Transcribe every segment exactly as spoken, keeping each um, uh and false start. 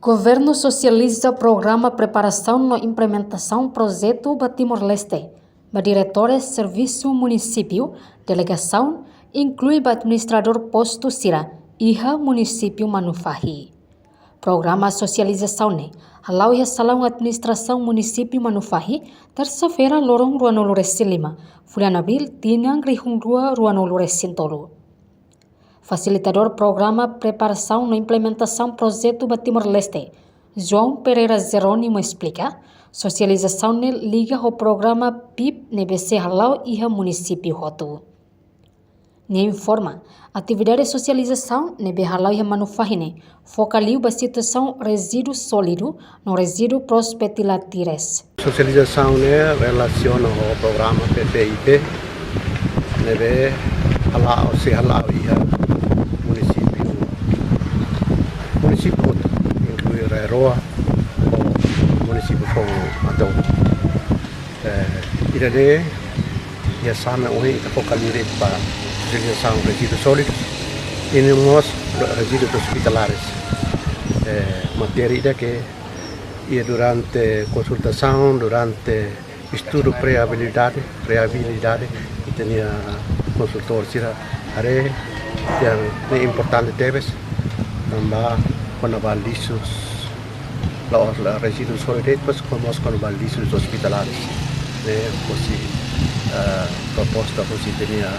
Governu sosializa programa preparasaun no implementasaun projetu ba Timor-Leste, ba diretores servisu munisípiu, delegasaun, inklui ba administradór postu sira iha munisípiu Manufahi. Programa sosializasaun ne'e hala'o iha salaun administrasaun munisípiu Manufahi, tersa-feira, loron ruanulu-resin-lima, fulan Abríl, tinan rihun rua ruanulu-resin-tolu. Fasilitadór programa preparasaun no implementasaun projetu ba Timor-Leste, João Pereira Jerónimo, esplika, sosializasaun ne'e liga ho programa pip ne'ebé sei hala'o iha munisípiu hotu. Nia informa, atividade sosializasaun ne'ebé hala'o iha Manufahi ne'e foka liu ba situasaun rezíduu sólidu no rezíduu Prospetilatiris. Sosializasaun ne'e relasiona ho programa P P I P ne'ebé hala'o, sei hala'o iha munisípiu, munisípiu hotu, inklui RAEOA ho munisípiu foun Atong. Eh, ida-ne'e, iha same ohin ita foka liu de'it ba sosializasaun rezíduu sólidu, i mós rezíduu ospitalares. Eh, matéria ida ke iha durante konsultasaun, durante estudu pré-viabilidade, pré-viabilidade, ita-nia konsultór sira haree, ida-ne'e importante tebes, tanba kona-ba lixus, la'ós rezíduu sólidu de'it, mas kona-, mós kona-ba lixus ospitalares. Ne'e husi, eh, proposta husi ita-nia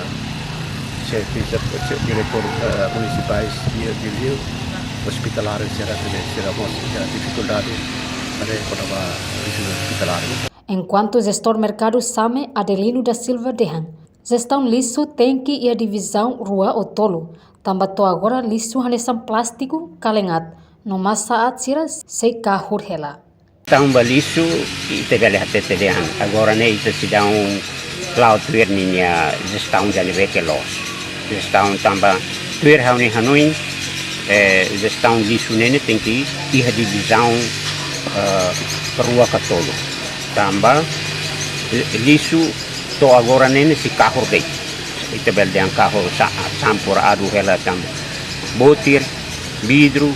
xefe, xefe diretór, eh, munisipais iha Dili, ospitalares sira, sira mós iha difikuldade, haree kona-ba lixus ospitalares. Enkuantu jestór merkadu same Adelino da Silva dehan, jestaun lixu tenke iha divizaun rua ou tolu, tanba to'o agora lixu hanesan plástiku, kalen aat, no masa aat sira sei kahur hela. Tanba lixu, ita bele hatete dehan, agora ne'e ita seidauk la'o tuir ninia jestaun ida ne'ebé ke loos. Jestaun tanba tuir ha'u-nia hanoin, eh, jestaun lixu ne'e ne'e tenke iha divizaun, eh, rua ka tolu. Tanba, eh, lixu to'o agora ne'e ne'e sei kahur de'it. Ita bele dehan kahur sa-, sampur adu hela tanba botir, vidru,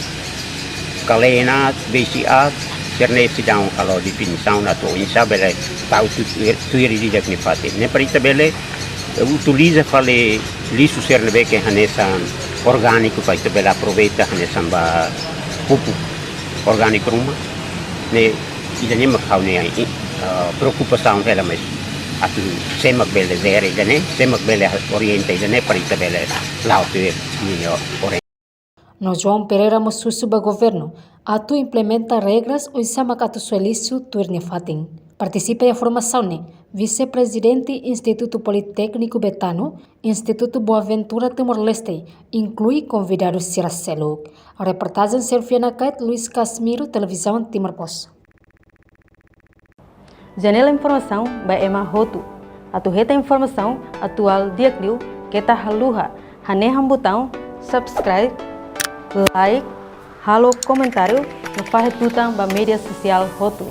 kalen aat, besi aat, sira-ne'e seidauk halo definisaun atu oinsá bele tau tu-, tuir ida-idak nia fatin. Ne'e para ita bele, eh, utiliza fali lixu sira ne'ebé ke hanesan orgániku para ita bele aproveita hanesan ba pupuk orgániku ruma. Ne'e ida-ne'e mak ha'u-nia, eh, preokupasaun hela, mas atu sé mak bele jere ida-ne'e, sé mak bele orienta ida-ne'e para ita bele la'o tuir ninia orientasaun. No João Pereira mós husu ba governu atu implementa regras oinsá mak atu soe lixu tuir nia fatin. Partisipa iha formasaun ne'e Vise-Prezidente Institutu Politékniku Betano, Institutu Boaventura Timor-Leste, inklui konvidadu sira seluk. Reportajen Selviana Kait, Luis Casimiro, Televizaun Timor Post. Janela informasaun ba ema hotu. Atu hetan informasaun atuál di'ak liu, keta haluha hanehan butaun subscribe, like, halo komentáriu no fahe tutan ba média sosiál hotu.